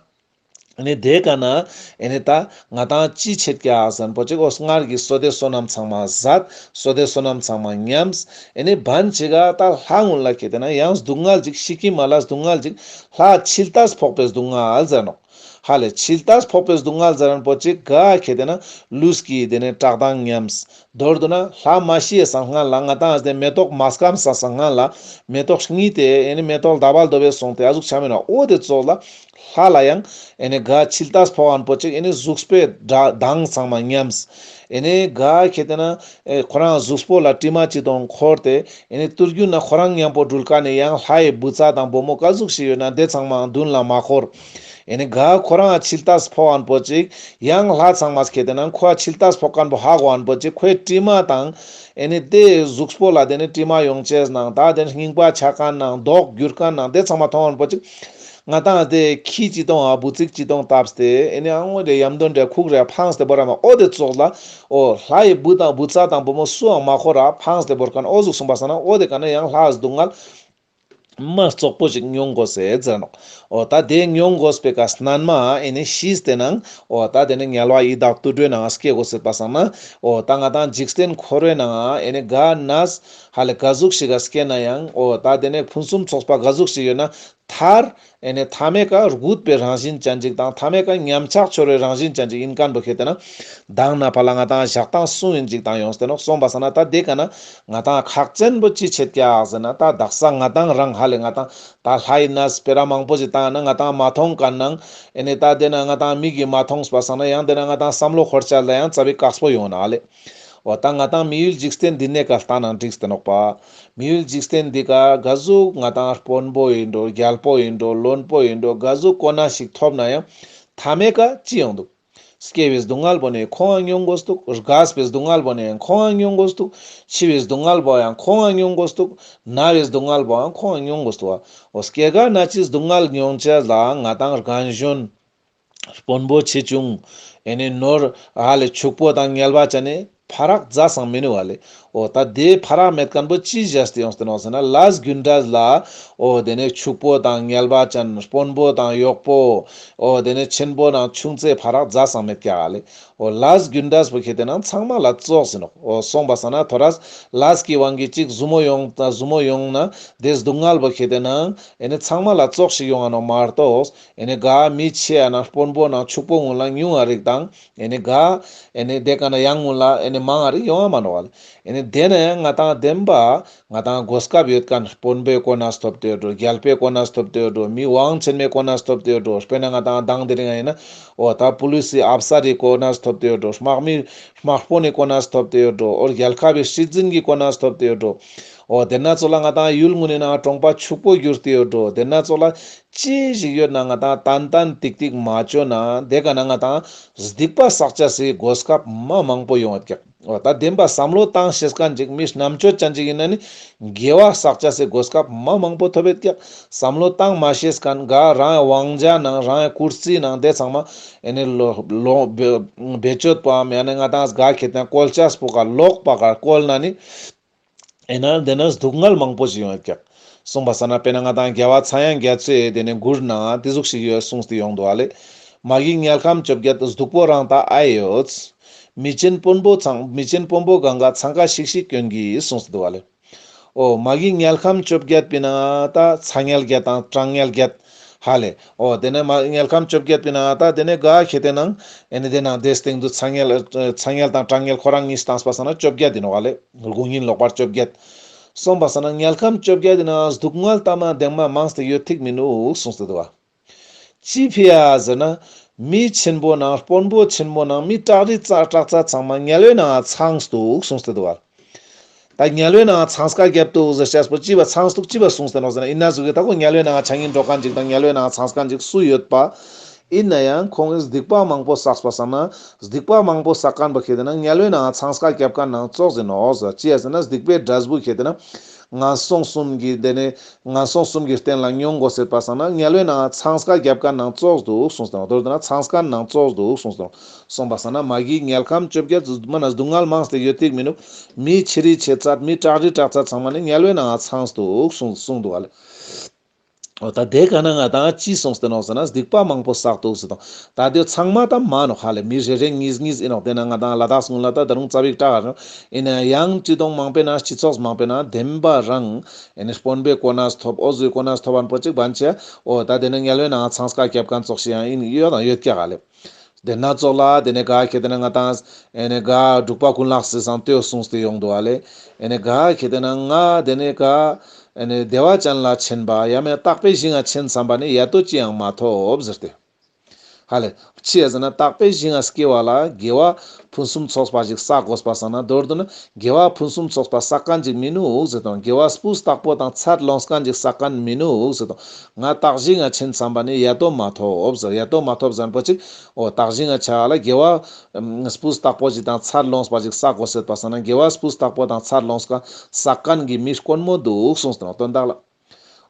ཨེ་ནི་དེ་ཀ་ན་ཨེ་ནི་ད་ང་ཏང་ཅི་ཆེད་ཀྱག་ཟེར་ན་པོ་ཅིག་འོ་སྔར་གྱི་བསོད་བདེ་བསོད་ནམས་ཚང་མ་ཟད། བསོད་བདེ་བསོད་ནམས་ཚང་མ་ཉམས། ཨེ་ནི་བན་ཅིག་ག་ད་ལྷ་ངུན་ལ་ཁེ་དེ་ན་ཡང་སྡུག་བསྔལ་ཅིག་ཤི་ཀི་མ་ལ་སྡུག་བསྔལ་ཅིག་ལྷ་འཆི་ལྟས་ཕོག་པའི་སྡུག་བསྔལ་ཟེར་ནོག། ཧ་ལེ་འཆི་ལྟས་ཕོག་པའི་སྡུག་བསྔལ་ཟེར་ན་པོ་ཅིག་ག་ཁེ་དེ་ན་ལུས་ཀྱི་དེ་ནི་བཀྲག་མདངས་ཉམས། མདོར་བསྡུ་ན་ལྷ་མ་ཤི་ཡའི་སང་སྔན་ལ་ང་ཏང་ཨ་ཟེ་མེ་ཏོག་མ་སྐམ་སང་སང་སྔན་ལ་མེ་ཏོག་སྙི་སྟེ་ཨེ་ནི་མེ་ཏོག་ལྡབ་བལ་རྡོབ་བེ་སོང་སྟེ་ཨ་ཟུག་ཆ་མེད་ན་འོ་དེ་ཙོགས་ལ་ལྷ་ལ་ཡང་ཨེ་ནི་ག་འཆི་ལྟས་ཕོག་ཨན་པོ་ཅིག་ཨེ་ནི་གཟུགས་པོའི་མདངས་ཚང་མ་ཉམས། ཨེ་ནི་ག་ཁེ་དེ་ན་ཨེ་ཁོ་རང་གཟུགས་པོ་ལ་དྲི་མ་ཅི་དང་འཁོར་ཏེ་ཨེ་ནི་ཏུར་གུ་ན་ཁོ་རང་མཉམ་པོ་འགྲུལ་ཀ་ནས་ཡང་ལྷ་ཡི་བུ་ཚ་དང་བུ་མོ་ག་ཟུག་ཞིག་ཡོད་ན་དེ་ཚང་མ་མདུན་ལ་མ་འཁོར། ཨེ་ནི་ག་ཁོ་རང་འཆི་ལྟས་ཕོག་ཨན་པོ་ཅིག་ཡང་ལྷ་ཚང་མ་ཁེ་དེ་ན་ཁོ་འཆི་ལྟས་ཕོག་མཁན་པོ་ཧ་གོ་ཨན་པོ་ཅིག་ཁོའི་དྲི་མ་དང་ཨེ་ནི་དེ་གཟུགས་པོ་ལ་དེ་ནི་དྲི་མ་ཡོང་ཅེས་ནང་ད་དེ་རྙིང་པ་ཆགས་མཁན་ནང་མདོག་འགྱུར་མཁན་ནང་དེ་ཚང་མ་མཐོང་ཨན་པོ་ཅིག་ང་ཏང་དེ་ཁྱི་ཅི་དང་ཨ་བུ་ཚིག་ཅི་དང་བཏབ་སྟེ་ཨེ་ནི་ཨ་ངོ་དེ་ཡམ་དོན་དེ་ཁུག་རེ་ཕངས་ཏེ་བོར་ར་མ་འོ་དེ་ཙོགས་ལ་འོ་ལྷ་ཡི་བུ་དང་བུ་ཚ་དང་བུ་མོ་སུའང་མ་འཁོར་ར་ཕངས་ཏེ་བོར་མཁན་འོ་ཟུག་སོང་པ་སང་ན་འོ་དེ་ཀ་ན་ཡང་ལྷ་སྡུག་བསྔལ་མ་རྩོག་པོ་ཞིག་མྱོང་དགོས་སེ་ཟེར་ནོག། འོ་ད་དེ་མྱོང་དགོས་པའི་ཀ་སྣན་མ་ཨེ་ནི་ཤིས་ཏེ་ནང་འོ་ད་དེ་ནི་དམྱལ་བ་ཡི་དྭགས་དུད་འགྲོའི་ནང་སྐྱེ་དགོས་སེ་པ་སང་ན་འོ་ད་ང་ཏང་འཇིག་རྟེན་འཁོར་བའི་ནང་ཨེ་ནི་ག་ནས་ཧ་ལེ་ག་ཟུག་ཞིག་ག་སྐྱེ་ན་ཡང་འོ་ད་དེ་ནི་ཕུན་སུམ་ཚོགས་པ་ག་ཟུག་ཞིག་ཡོད་ན་མཐར་ཨེ་ནི་མཐའ་མའི་ཀ་རྒུད་པའི་རང་བཞིན་ཅན་ཅིག་དང་མཐའ་མའི་ཀ་ཉམས་ཆག་ཤོར་བའི་རང་བཞིན་ཅན་ཅིག་ཡིན་མཁན་པོ་ཁེ་དེ་ན་མདང་ན་ཕར་ལ་ང་ཏང་ཞག་དང་གསུང་ཡིན་ཅིག་དང་ཡོངས་ཏེ་ནོག། སོང་པ་སང་ན་ད་དེ་ཀ་ན་ང་ཏང་ཁག་ཅན་པོ་ཅི་ཆེད་ཀྱག་ཟེར་ན་ད་དག་ས་ང་ཏང་རང་ཧ་ལེ་ང་ཏང་ད་ལྷ་ཡི་ན་སྤེ་ར་མང་པོ་ཞིག་བཏང་ན་ང་ཏང་མ་མཐོང་མཁན་ནང་ཨེ་ནི་ད་དེ་ན་ང་ཏང་མིག་གིས་མ་མཐོང་པ་སང་ན་ཡང་དེ་ན་ང་ཏང་བསམ་བློ་འཁོར་ཆ་ལ་ཡང་རྩ་བའི་དཀགས་པོ་ཡོང་ན་ཧ་ལེ། འོ་ད་ང་ཏང་མི་ཡུལ་འཇིག་རྟེན་འདི་ནས་ཀ་ལྟ་ན་འགྲིག་སྟེ་ནོག་པ། མི་ཡུལ་འཇིག་རྟེན་འདི་ཀ་ག་ཟུག་ང་ཏང་དཔོན་པོ་ཡིན་འགྲོ་རྒྱལ་པོ་ཡིན་འགྲོ་བློན་པོ་ཡིན་འགྲོ་ག་ཟུག་གོ་གནས་ཤིག་ཐོབ་ན་ཡང་མཐའ་མའི་ཀ་ཅི་ཡོང་འདུག། སྐྱེ་བའི་སྡུག་བསྔལ་པོ་ནི་ཁོང་ང་མྱོང་དགོས་འདུག། རྒས་པའི་སྡུག་བསྔལ་པོ་ནི་ཁོང་ང་མྱོང་དགོས་འདུག། འཆི་བའི་སྡུག་བསྔལ་པོ་ཡང་ཁོང་ང་མྱོང་དགོས་འདུག། ན་བའི་སྡུག་བསྔལ་པོ་ཡང་ཁོང་ང་མྱོང་དགོས་འདུག། འོ་སྐྱེ་རྒ་ན་འཆིའི་སྡུག་བསྔལ་མྱོང་ཅེས་ལ་ང་ཏང་རྒན་གཞོན་དཔོན་པོ་ཆེ་ཆུང་ཨེ་ནི་ནོར་ཧ་ལེ་ཕྱུག་པོ་དང་ངལ་བ་ཅན་ནི་ཕ་རག་རྫ་སང་མི་ནུས་པ་ལེ། འོ་ད་དེ་ཕ་རག་མེད་མཁན་པོ་ཅི་བྱས་ཏེ་ཡོངས་ཏེ་ནོག་ཟེར་ན་ལས་རྒྱུ་འབྲས་ལ་འོ་དེ་ནི་ཕྱུག་པོ་དང་ངལ་བ་ཅན་དཔོན་པོ་དང་གཡོག་པོ་འོ་དེ་ནི་ཆེན་པོ་དང་ཆུང་ཚེ་ཕ་རག་རྫ་སང་མེད་ཀྱག་ལེ། འོ་ལས་རྒྱུ་འབྲས་པོ་ཁེ་དེ་ན་ཚང་མ་ལ་ཙོགས་ཟེར་ནོག། འོ་སོང་པ་སང་ན་ཐོ་རས་ལས་ཀྱི་དབང་གིས་ཅིག་ཟུར་མོ་ཡོང་ད་ཟུར་མོ་ཡོང་ན་དེ་སྡུག་བསྔལ་པོ་ཁེ་དེ་ན་ཨེ་ནི་ཚང་མ་ལ་ཙོགས་ཤིག་ཡོང་ང་ནོག་མ་གཏོགས་ཨེ་ནི་ག་མི་ཆེ་ཡ་ན་དཔོན་པོ་ནང་ཕྱུག་པོ་ངུན་ལ་ཉུང་ང་རིགས་དང་ཨེ་ནི་ག་ཨེ་ནི་དེ་ཀ་ན་ཡང་ངུན་ལ་ཨེ་ནི་མང་ང་རིགས་ཡོང་ང་མ་ནོག་ལེ། ཨེ་ནི་དེ་ན་ཡང་ང་ཏང་བདེན་པ་ང་ཏང་གོ་སྐབས་ཡོད་མཁན་དཔོན་པོའི་གོ་གནས་ཐོབ་སྟེ་ཡོད་འགྲོ། རྒྱལ་པོའི་གོ་གནས་ཐོབ་སྟེ་ཡོད་འགྲོ། མི་དབང་ཆེན་མོའི་གོ་གནས་ཐོབ་སྟེ་ཡོད་འགྲོ། དཔེར་ན་ང་ཏང་མདང་དེ་རིང་ཡིན་ན་འོ་ད་པུ་ལིས་སི་ཨབ་སར་རི་གོ་གནས་ཐོབ་སྟེ་ཡོད་འགྲོ། དམག་མི་དམག་དཔོན་ནི་གོ་གནས་ཐོབ་སྟེ་ཡོད་འགྲོ། འོ་རྒྱལ་ཁབ་པའི་སྲིད་འཛིན་གྱི་གོ་གནས་ཐོབ་སྟེ་ཡོད་འགྲོ། འོ་དེ་ན་ཙོགས་ལ་ང་ཏང་ཡུལ་ངུན་ནི་ནང་གྲོང་པ་ཕྱུག་པོ་གྱུར་ཏེ་ཡོད་འགྲོ། དེ་ན་ཙོགས་ལ་ཅི་ཞིག་ཡོད་ན་ང་ཏང་ཏན་ཏན་ཏིག་ཏིག་མ་བཅོ་ན་དེ་ཀ་ན་ང་ཏང་སྡིག་པ་བསགས་ཅེས་སི་གོ་སྐབས་མ་མང་པོ་ཡོང་ཡོད་ཀྱག། འོ་ད་བདེན་པ་བསམ་བློ་བཏང་ཤེས་མཁན་ཅིག་མི་རྣམ་དཔྱོད་ཅན་ཅིག་ཡིན་ན་ནི་དགེ་བ་བསགས་ཅེས་སི་གོ་སྐབས་མ་མང་པོ་ཐོབ་ཡོད་ཀྱག། བསམ་བློ་བཏང་མ་ཤེས་མཁན་ག་རང་དབང་ཆ་ནང་རང་ཀུར་སི་ནང་དེ་ཚང་མ་ཨེ་ནི་ལོ་ལོ་བེ་བེད་སྤྱོད་པའམ་ཡང་ན་ང་ཏང་ག་ཁེ་དེ་ན་བཀོལ་ཅེས་པོ་ག་ལོག་པ་ག་བཀོལ་ན་ནི་ཨེ་ན་དེ་ན་སྡུག་བསྔལ་མང་པོ་ཞིག་ཡོང་ཡོད་ཀྱག། གསུངས་པ་སང་ན་དཔེར་ན་ང་ཏང་རྒྱལ་བ་ཚངས་དབྱངས་རྒྱ་མཚོས་དེ་ནི་མགུར་ནང་དེ་ཟུག་ཞིག་ཡོད་གསུངས་ཏེ་ཡོང་འདུག་ཨ་ལེ། མ་གི་དམྱལ་ཁམས་བཅོ་བརྒྱད་སྡུག་པོ་རང་དག་ཨེ་ཡོད། མི་ཆེན་དཔོན་པོ་ཚང་མི་ཆེན་དཔོན་པོ་གང་ག་འཚང་ཁ་ཤིག་ཤིག་སྐྱོན་གྱིས་གསུངས་ཏེ་འདུག་ཨ་ལེ། འོ་མ་གི་དམྱལ་ཁམས་བཅོ་བརྒྱད་པའི་ནང་ད་ཚ་དམྱལ་བརྒྱད་དང་གྲང་དམྱལ་བརྒྱད་ཧ་ལེ། འོ་དེ་ནས་མ་དམྱལ་ཁམས་བཅོ་བརྒྱད་པའི་ནང་ད་དེ་ནས་ག་ཁེ་དེ་ནང་ཨེ་ནི་དེ་ནང་དེ་སྟེང་དུ་ཚ་དམྱལ་ཚ་དམྱལ་དང་གྲང་དམྱལ་ཁོ་རང་གཉིས་བཏང་པ་སང་ན་བཅོ་བརྒྱད་ཡིན་ནོག་ཨ་ལེ། དགུང་ཡིན་ལོག་པར་བཅོ་བརྒྱད། སོང་པ་སང་ན་དམྱལ་ཁམས་བཅོ་བརྒྱད་དེ་ནང་སྡུག་བསྔལ་ལྟ་མ་བདེན་མ་མང་སྟེ་ཡོད་ཐིག་མི་ནུག་གསུངས་ཏེ་འདུག་བ། ཅི་ཕི་ཡ་ཟེར་ན་མི་ཆེན་པོ་ནང་དཔོན་པོ་ཆེན་པོ་ནང་མི་དྲག་རི་རྩ་དྲག་རྩ་ཚང་མ་དམྱལ་བའི་ནང་ཚངས་འདུག་གསུངས་ཏེ་འདུག་བ། ད་དམྱལ་བའི་ནང་ཚངས་ཀ་རྒྱབ་འདུག་ཟེར་ཤེས་པོ་ཅི་བ་ཚངས་འདུག་ཅི་བ་གསུངས་ཏེ་ནོག་ཟེར་ན་ཡིན་ན་ཟུག་གི་ད་ཁོ་དམྱལ་བའི་ནང་ཆ་ངིན་འགྲོ་མཁན་ཅིག་དང་དམྱལ་བའི་ནང་ཚངས་མཁན་ཅིག་སུ་ཡོད་པ། ཨིན་ན་ཡང་ཁོང་གིས་སྡིག་པ་མང་པོ་བསགས་པ་སང་ན། སྡིག་པ་མང་པོ་བསགས་མཁན་པོ་ཁེ་ཏེ་ན་དམྱལ་བའི་ནང་ཚང་ཀ་རྒྱབ་མཁན་ནང་ཙོགས་ཨིན་ནོག་ཟེར། ཅི་ཡ་ཟེར་ན་སྡིག་པའི་འབྲས་བུ་ཁེ་ཏེ་ན་ངན་སོང་གསུམ་གྱི་དེ་ནས་ངན་སོང་གསུམ་གྱི་རྟེན་ལ་མྱོང་དགོས་ཟེར་པ་སང་ན་དམྱལ་བའི་ནང་ཚང་ཀ་རྒྱབ་མཁན་ནང་ཙོགས་འདུག་གསུངས་ཏེ་ནོག། མདོར་བསྡུ་ན་ཚང་མཁན་ནང་ཙོགས་འདུག་གསུངས་ཏེ་ནོག། སོང་པ་སང་ན་མ་གི་དམྱལ་ཁམས་བཅོ་བརྒྱད་མ་ན་སྡུག་བསྔལ་མང་སྟེ་ཡོད་ཐིག་མི་ནུག། མི་ཆེ་རི་ཆེ་ཚད་མི་དྲག་རི་དྲག་ཚད་ཚང་མ་ནི་དམྱལ་བའི་ནང་ཚང་འདུག་གསུངས་གསུངས་འདུག་ག་ལེ། འོ་ད་དེ་ག་ན་ང་ཏང་ཅི་གསུངས་ཏེ་ནོག་ཟེར་ན་སྡིག་པ་མང་པོ་བསགས་འདུག་ཟེར་དང་། ད་དེ་ཚང་མ་ད་མ་ནོག་ཧ་ལེ། མི་རེ་རེ་གཉིས་གཉིས་ཨིན་ནོག། དེ་ན་ང་ཏང་ལ་དྭགས་སྔོན་ལ་ད་ད་རུང་ཙ་པིག་དྲག་ག་རང་ཨིན་ན་ཡང་སྤྱི་དོང་མང་པོའི་ནང་སྤྱི་ཚོགས་མང་པོའི་ནང་བདེན་པ་རང་ཨེ་ནི་དཔོན་པོའི་གོ་གནས་ཐོབ་འོ་ཟུའི་གོ་གནས་ཐོབ་པ་པོ་ཅིག་བན་ཆེ། འོ་ད་དེ་ན་དམྱལ་བའི་ནང་ཚང་ཀ་རྒྱབ་མཁན་ཙོགས་ཤིག་ཡང་ཨིན་ཡོད་དང་ཡོད་ཀྱག་ཧ་ལེ། དེ་ན་ཙོགས་ལ་དེ་ནས་ག་ཁེ་ཏེ་ན་ང་ཏང་ཨེ་ནི་ག་འབྲུག་པ་ཀུན་ལེགས་སི་སང་ལྟོས་གསུངས་ཏེ་ཡོང་འདུག་ཧ་ལེ། ཨེ་ནི་ག་ཁེ་ཏེ་ན་ང་དེ་ནས་ག་ཨེ་ནི་བདེ་བ་ཅན་ལ་ཆེན་པ་ཡ་མེད་དག་པའི་ཞིང་ང་ཆེན་བསམ་པ་ནི་ཡ་ཏོ་ཅི་ཡང་མ་ཐོབ་ཟེར་ཏེ། ཧ་ལེ། ཅི་ཡ་ཟེར་ན་དག་པའི་ཞིང་ང་སྐྱེ་བ་ལ་དགེ་བ་ཕུན་སུམ་ཚོགས་པ་ཞིག་བསགས་དགོས་པ་སང་ན་མདོར་བསྡུ་ན། དགེ་བ་ཕུན་སུམ་ཚོགས་པ་བསགས་མཁན་ཅིག་མི་ནུག་ཟེར་དང་། དགེ་བ་སྤུས་དག་པོ་དང་ཚད་ལོངས་མཁན་ཅིག་བསགས་མཁན་མི་ནུག་ཟེར་དང་། ང་དག་ཞིང་ང་ཆེན་བསམ་པ་ནི་ཡ་ཏོ་མ་ཐོབ་ཟེར། ཡ་ཏོ་མ་ཐོབ་ཟེར་པོ་ཅིག། འོ་དག་ཞིང་ང་ཆ་ལ་དགེ་བ་སྤུས་དག་པོ་ཞིག་དང་ཚད་ལོངས་པ་ཞིག་བསགས་དགོས་ཟེར་པ་སང་ན་དགེ་བ་སྤུས་དག་པོ་དང་ཚད་ལོངས་མཁན་བསགས་མཁན་གྱི་མི་དཀོན་མོ་འདུག་གསུངས་ཏེ་ནོག་དོན་དག་ལ།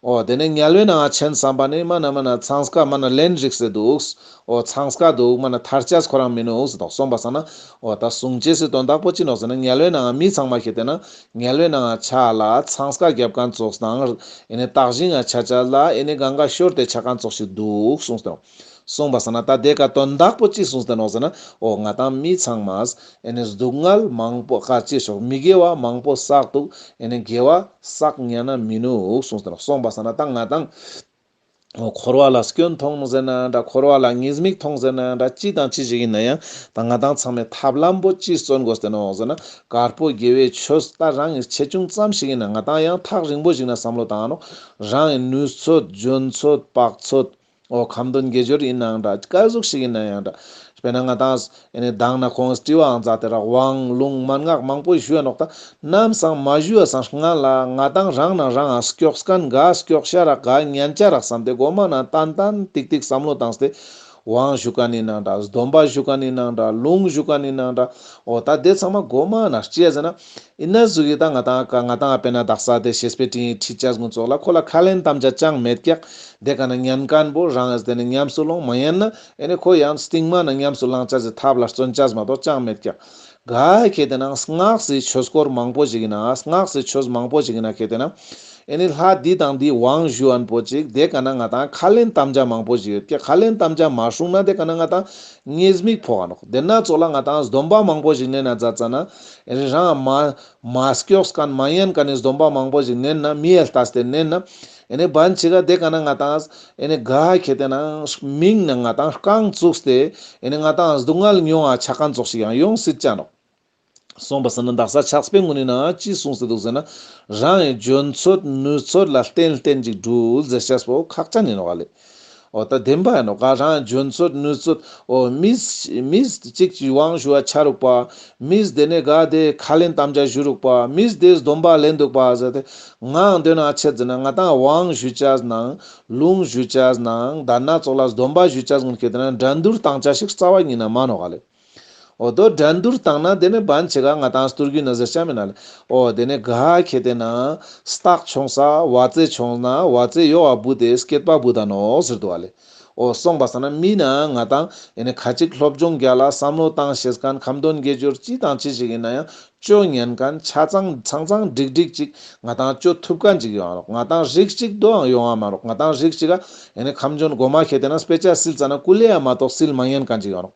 འོ་དེ་ནས་དམྱལ་བའི་ནང་ཆེན་བསམ་པ་ནི་མ་ན་མ་ན་ཚང་ཀ་མ་ན་ལན་རིགས་སེ་འདུག། འོ་ཚང་ཀ་འདུག་མ་ན་ཐར་ཅེས་ཁོ་རང་མི་ནུག་ཟེར་དང་། སོང་པ་སང་ན་འོ་ད་གསུང་ཅེས་སི་དོན་དག་པོ་ཅི་ནོག་ཟེར་ན་དམྱལ་བའི་ནང་མི་ཚང་མ་ཁེ་ཏེ་ན་དམྱལ་བའི་ནང་ཆ་ལ་ཚང་ཀ་རྒྱབ་མཁན་ཙོགས་དང་ཨེ་ནི་དག་ཞིང་ང་ཆ་ཆ་ལ་ཨེ་ནི་གང་ག་ཤོར་ཏེ་ཆ་མཁན་ཙོགས་ཤིག་འདུག་གསུངས་ཏེ་ནོག། སོང་པ་སང་ན་ད་དེ་ཀ་དོན་དག་པོ་ཅི་གསུངས་ཏེ་ནོག་ཟེར་ན། འོ་ང་ཏང་མི་ཚང་མ་ཨེ་ནི་སྡུག་བསྔལ་མང་པོ་ཀ་ཅི་ཤོག་མི་དགེ་བ་མང་པོ་བསགས་འདུག། ཨེ་ནི་དགེ་བ་བསགས་ཉན་ན་མི་ནུག་གསུངས་ཏེ་ནོག། སོང་པ་སང་ན་ད་ང་ཏང་འོ་འཁོར་བ་ལ་སྐྱོན་མཐོང་ཟེར་ན་འདྲ། འཁོར་བ་ལ་ཉེས་དམིགས་མཐོང་ཟེར་ན་འདྲ། ཅི་དང་ཅི་ཞིག་ཨིན་ན་ཡང་ད་ང་ཏང་ཚང་མས་ཐབས་ལམ་པོ་ཅི་བརྩོན་དགོས་ཏེ་ནོག་ཟེར་ན། དཀར་པོ་དགེ་བའི་ཆོས་ད་རང་གི་ཆེ་ཆུང་ཙམ་ཞིག་ཨིན་ན་ང་ཏང་ཡང་ཐག་རིང་པོ་ཞིག་ན་བསམ་བློ་བཏང་ནོག། རང་གི་ནུས་ཚོད་འཇོན་ཚོད་དཔག་ཚོད། འོ་ཁ་འདོན་དགེ་སྦྱོར་ཨིན་ནའང་འདྲ། ཀ་ཟུག་ཞིག་ཨིན་ན་ཡང་འདྲ། དཔེར་ན་ང་ཏང་ཨེ་ནི་མདང་ན་ཁོང་དྲི་བའང་མཛད་དེ་རག། དབང་ལུང་མན་ངག་མང་པོ་ཞུ་ཡ་ནོག། ད་ནམ་སང་མ་ཞུ་ཡ་སང་སྔ་ལ་ང་ཏང་རང་ན་རང་ང་སྐྱོགས་མཁན་ག་སྐྱོགས་ཤ་རག་ག་ཉན་ཆ་རག་བསམ་སྟེ་གོ་མ་ན་ཏན་ཏན་ཏིག་ཏིག་བསམ་བློ་བཏང་སྟེ་དབང་ཞུ་མཁན་ཨིན་ནའང་འདྲ། སྡོམ་པ་ཞུ་མཁན་ཨིན་ནའང་འདྲ། ལུང་ཞུ་མཁན་ཨིན་ནའང་འདྲ། འོ་ད་དེ་ཚང་མ་གོ་མ་ན་ཅི་ཡ་ཟེར་ན། ཨིན་ན་ཟུག་གི་ད་ང་ཏང་ང་ཏང་དཔེར་ན་དག་ས་དེ་བཤེས་པའི་སྤྲིངས་ཡིག་ཁྲིད་ཅེས་ཀུན་ཙོགས་ལ་ཁོ་ལ་ཁ་ལན་དམ་བཅའ་ཅང་མེད་ཀྱག། དེ་ཀ་ན་ཉན་མཁན་པོ་རང་ཨེ་དེ་ནི་ཉམས་སུ་ལོང་མ་ཉན་ན་ཨེ་ནི་ཁོ་ཡང་སྟིང་མ་ན་ཉམས་སུ་བླང་ཅེས་སི་ཐབས་ལ་བརྩོན་ཅེས་མ་གཏོགས་ཅང་མེད་ཀྱག། ག་ཁེ་ཏེ་ན་སྔགས་སི་ཆོས་སྐོར་མང་པོ་ཞིག་ཨིན་ན་སྔགས་སི་ཆོས་མང་པོ་ཞིག་ཨིན་ན་ཁེ་ཏེ་ན་ཨེ་ནི་ལྷ་འདི་དང་འདི་དབང་ཞུ་མཁན་པོ་ཅིག་དེ་ཀ་ན་ང་ཏང་ཁ་ལན་དམ་བཅའ་མང་པོ་ཞིག་ཡོད་ཀྱག། ཁ་ལན་དམ་བཅའ་མ་སྲུང་ན་དེ་ཀ་ན་ང་ཏང་ཉེས་དམིགས་ཕོག་ག་ནོག། དེ་ན་ཙོགས་ལ་ང་ཏང་སྡོམ་པ་མང་པོ་ཞིག་ནན་ན་མཛད་ཙ་ན་ཨེ་ནི་རང་མ་མ་སྐྱོགས་མཁན་མ་ཉན་མཁན་ནི་སྡོམ་པ་མང་པོ་ཞིག་ནན་ན་མི་ཡ་ལྟས་ཏེ་ནན་ན་ཨེ་ནི་བན་ཆེ་ག་དེ་ཀ་ན་ང་ཏང་ཨེ་ནི་ག་ཁེ་ཏེ་ན་མིང་ན་ང་ཏང་རྐང་བཙུགས་ཏེ་ཨེ་ནི་ང་ཏང་སྡུག་བསྔལ་མྱོང་ང་ཆ་མཁན་ཙོགས་ཤིག་ཡང་ཡོང་སྲིད་ཅ་ནོག། སོང་པ་སང་ན་དག་ས་ཕྱག་དཔེ་གུན་ནི་ན་ཅི་གསུངས་ཏེ་འདུག་ཟེར་ན། རང་གི་འཇོན་ཚོད་ནུས་ཚོད་ལ་བརྟེན་བརྟེན་ཅིག་འགྲུལ་ཟེར་ཤེས་པོ་ཁག་ཅན་ཨིན་ནོག་ལེ། འོ་ད་བདེན་པ་ཨིན་ནོག། ག་རང་གི་འཇོན་ཚོད་ནུས་ཚོད། འོ་མིས་མིས་གཅིག་གི་དབང་ཞུ་བ་ཆ་རུག་པ། མིས་དེ་ནས་ག་དེ་ཁ་ལན་དམ་བཅའ་ཞུ་རུག་པ། མིས་དེ་སྡོམ་པ་ལེན་འདུག་པ་ཟེར་ཏེ། ངའང་དོན་ན་ཆེད་ཟེར་ན་ང་ཏང་དབང་ཞུ་ཅེས་ནང་ལུང་ཞུ་ཅེས་ནང་དེ་ན་ཙོགས་ལ་སྡོམ་པ་ཞུ་ཅེས་གུན་ཁེ་ཏེ་ན་འགྲན་བསྡུར་བཏང་ཅེས་ཤིག་རྩ་བ་ཉིད་ན་མ་ནོག་ལེ། འོ་དོ་འགྲན་བསྡུར་བཏང་ན་དེ་ནས་བན་ཆེ་ག་ང་ཏང་སྟོར་གུ་ན་ཟེར་ཅ་མེན་ན་ལེ། འོ་དེ་ནས་ག་ཁེ་ཏེ་ན་སྟག་མཆོང་ས་ཝ་ཙེ་མཆོང་ན་ཝ་ཙེ་ཡོག་ག་བུད་དེ་སྐེད་པ་བུད་ད་ནོག་ཟེར་འདུག་པ་ལེ། འོ་སོང་པ་སང་ན་མི་ན་ང་ཏང་ཨེ་ནི་ཁ་ཅིག་སློབ་སྦྱོང་རྒྱ་ལ་བསམ་བློ་བཏང་ཤེས་མཁན་ཁ་འདོན་དགེ་སྦྱོར་ཅི་དང་ཅི་ཞིག་ཨིན་ན་ཡང་ཅོ་ཉན་མཁན་ཆ་ཚང་ཚང་ཚང་འགྲིག་འགྲིག་ཅིག་ང་ཏང་ཅོ་ཐུབ་མཁན་ཅིག་ཡོང་ང་ནོག། ང་ཏང་རིགས་ཅིག་དོའང་ཡོང་ང་མ་ནོག། ང་ཏང་རིགས་ཅིག་ག་ཨེ་ནི་ཁ་འདོན་གོ་མ་ཁེ་ཏེ་ན་སྤེ་ཆ་སིལ་ཙ་ན་ཀུ་ལེ་ཡ་མ་གཏོགས་སིལ་མ་ཉན་མཁན་ཅིག་ཡོང་ང་ནོག།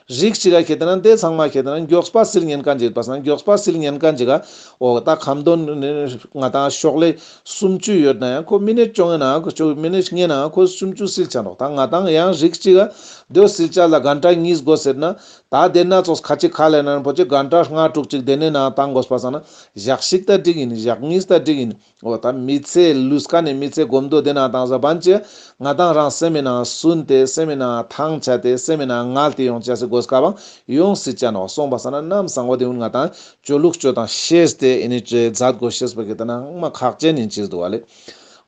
རིགས་ཅིག་ག་ཁེ་ཏེ་ན་དེ་ཚང་མ་ཁེ་ཏེ་ན་མགྱོགས་པ་སིལ་ཉན་མཁན་ཅིག་ཡོད་པ་སང་མགྱོགས་པ་སིལ་ཉན་མཁན་ཅིག་ག་འོ་ད་ཁ་འདོན་ནི་ང་ཏང་ཤོག་ལེ་སུམ་ཅུ་ཡོད་ན་ཡང་ཁོ་མི་ནེཊ་བཅོ་ལྔའི་ནང་ཁོ་མི་ནེཊ་ལྔའི་ནང་ཁོ་སུམ་ཅུ་སིལ་ཆ་ནོག། ད་ང་ཏང་ཡང་རིགས་ཅིག་ག་དོ་སིལ་ཆ་ལ་གན་ཊ་གཉིས་དགོས་ཟེར་ན་ད་དེ་ན་ཙོགས་ཁ་ཅིག་ཁ་ལེ་ན་པོ་ཅིག་གན་ཊ་ལྔ་དྲུག་ཅིག་དེ་ནས་ནང་བཏང་དགོས་པ་སང་ན་ཞག་ཞིག་ད་འགྲིག་ཨིན། ཞག་གཉིས་ད་འགྲིག་ཨིན། འོ་ད་མི་ཚེ་ལུས་ཀ་ནས་མི་ཚེ་གོམ་དོ་དེ་ན་བཏང་ས་བན་ཆེ་ང་ཏང་རང་སེམས་མི་ནང་སུན་ཏེ་སེམས་མི་ནང་ཐང་ཆད་དེ་སེམས་མི་ནང་ངལ་ཏེ་ཡོང་ཅེས་སི་གོ་སྐབས་ཡོང་སྲིད་ཅ་ནོག། སོང་པ་སང་ན་ནམ་སང་འོ་དེ་གུན་ང་ཏང་ཅོ་ལུགས་ཅོ་དང་ཤེས་ཏེ་ཨེ་ནི་ཅོ་མཛད་དགོས་ཤེས་པ་ཁེ་ཏེ་ན་མ་ཁག་ཅན་ཨིན་ཅེས་འདུག་པ་ལེ།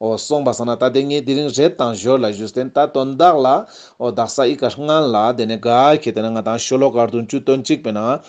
འོ་སོང་པ་སང་ན་ད་དེ་ངས་དེ་རིང་རེད་དང་ཞོར་ལ་ཞུས་ཏེ་ད་དོན་དག་ལ་འོ་དག་ས་ཨི་ཀ་སྔན་ལ་དེ་ནས་ག་ཁེ་ཏེ་ན་ང་ཏང་ཤོ་ལོ་ཀ་བདུན་ཅུ་དོན་གཅིག་པའི་ནང་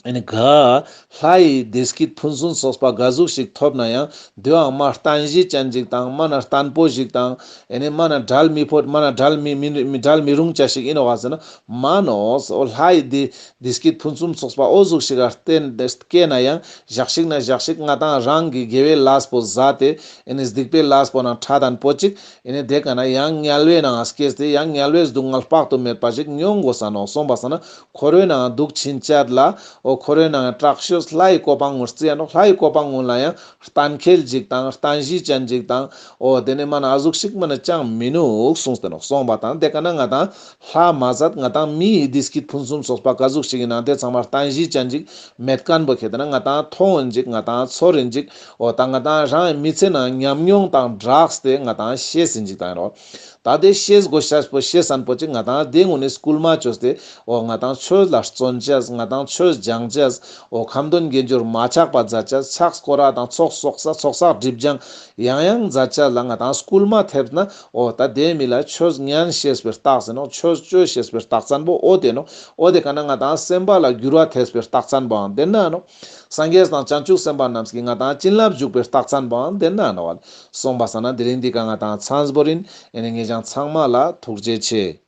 ཨེ་ནི་ག་ལྷ་ཡི་བདེ་སྐྱིད་ཕུན་སུམ་ཚོགས་པ་ག་ཟུག་ཞིག་ཐོབ་ན་ཡང་དེའང་མ་བརྟན་གཞི་ཅན་ཞིག་དང་མ་ན་བརྟན་པོ་ཞིག་དང་ཨེ་ནི་མ་ན་བྲལ་མི་ཕོད་མ་ན་བྲལ་མི་མི་བྲལ་མི་རུང་ཅ་ཞིག་ཨིན་ནོག་ག་ཟེར་ན་མ་ནོག། འོ་ལྷ་ཡི་བདེ་བདེ་སྐྱིད་ཕུན་སུམ་ཚོགས་པ་འོ་ཟུག་ཞིག་ག་བརྟེན་ཏེ་སྐྱེས་ན་ཡང་ཞག་ཞིག་ན་ཞག་ཞིག་ང་ཏང་རང་གི་དགེ་བའི་ལས་པོ་ཟ་སྟེ་ཨེ་ནི་སྡིག་པའི་ལས་པོ་ནང་ཕྲ་དང་པོ་ཅིག་ཨེ་ནི་དེ་ཀ་ན་ཡང་དམྱལ་བའི་ནང་སྐྱེས་ཏེ་ཡང་དམྱལ་བའི་སྡུག་བསྔལ་དཔག་ཏུ་མེད་པ་ཞིག་མྱོང་དགོས་ས་ནོག། སོང་པ་སང་ན་འཁོར་བའི་ནང་འདུག་ཕྱིན་ཆད་ལ་འོ་འཁོར་བའི་ནང་དྲག་ཤོས་ལྷ་ཡི་གོ་འཕང་ངོ་རྩི་ཡ་ནོག། ལྷ་ཡི་གོ་འཕང་ངོ་ལ་ཡང་བརྟན་ཁེལ་ཅིག་དང་བརྟན་གཞི་ཅན་ཅིག་དང་འོ་དེ་ནི་མ་ན་ཨ་ཟུག་ཞིག་མ་ན་ཅང་མི་ནུག་གསུངས་ཏེ་ནོག། སོང་པ་དང་དེ་ཀ་ན་ང་ཏང་ལྷ་མ་ཟད་ང་ཏང་མི་ཡི་བདེ་སྐྱིད་ཕུན་སུམ་ཚོགས་པ་ག་ཟུག་ཞིག་ཡིན་ན་དེ་ཚང་མ་བརྟན་གཞི་ཅན་ཅིག་མེད་མཁན་པོ་ཁེ་ཏེ་ན་ང་ཏང་མཐོང་ཡིན་ཅིག་ང་ཏང་ཚོར་ཡིན་ཅིག་འོ་ད་ང་ཏང་རང་མི་ཚེ་ནང་ཉམས་མྱོང་དང་སྦྲགས་ཏེ་ང་ཏང་ཤེས་ཡིན་ཅིག་དང་ཡིན་རོགས། ད་དེ་ཤེས་དགོས་ཤེས་པོ་ཤེས་སན་པོ་ཅིག་ང་ཏང་དེ་ངུ་ནས་སྐུལ་མ་བཅོས་ཏེ་འོ་ང་ཏང་ཆོས་ལ་བརྩོན་ཅེས་ང་ཏང་ཆོས་སྦྱང་ཅེས་འོ་ཁ་འདོན་དགེ་སྦྱོར་མ་ཆག་པ་མཛད་ཅེས་ཕྱག་སྐོར་ར་དང་ཚོགས་གསོག་ས་ཚོགས་བསགས་སྒྲིབ་སྦྱང་ཡང་ཡང་མཛད་ཅེས་ལ་ང་ཏང་སྐུལ་མ་ཐེབས་ན་འོ་ད་དེ་མི་ལ་ཆོས་ཉན་ཤེས་པའི་རྟགས་ཟེར་ནོག། ཆོས་བཅོ་ཤེས་པའི་རྟགས་མཚན་པོ་འོ་དེ་ནོག། འོ་དེ་ཀ་ན་ང་ཏང་སེམས་པ་ལ་འགྱུར་བ་ཐེབས་པའི་རྟགས་མཚན་པོའང་དེ་ན་ནོག། སངས་རྒྱས་དང་བྱང་ཆུབ་སེམས་དཔའ་རྣམས་ཀྱིས་ང་ཏང་བྱིན་རླབས་འཇུག་པའི་རྟགས་མཚན་པོའང་དེ་ན་ནོག། སོང་པ་སང་ན་དེ་རིང་འདི་ཀ་ང་ཏང་མཚམས་བོར་ཡིན། ཨེ་ནི་ངེད་ཅག་ཚང་མ་ལ་ཐུགས་རྗེ་ཆེ།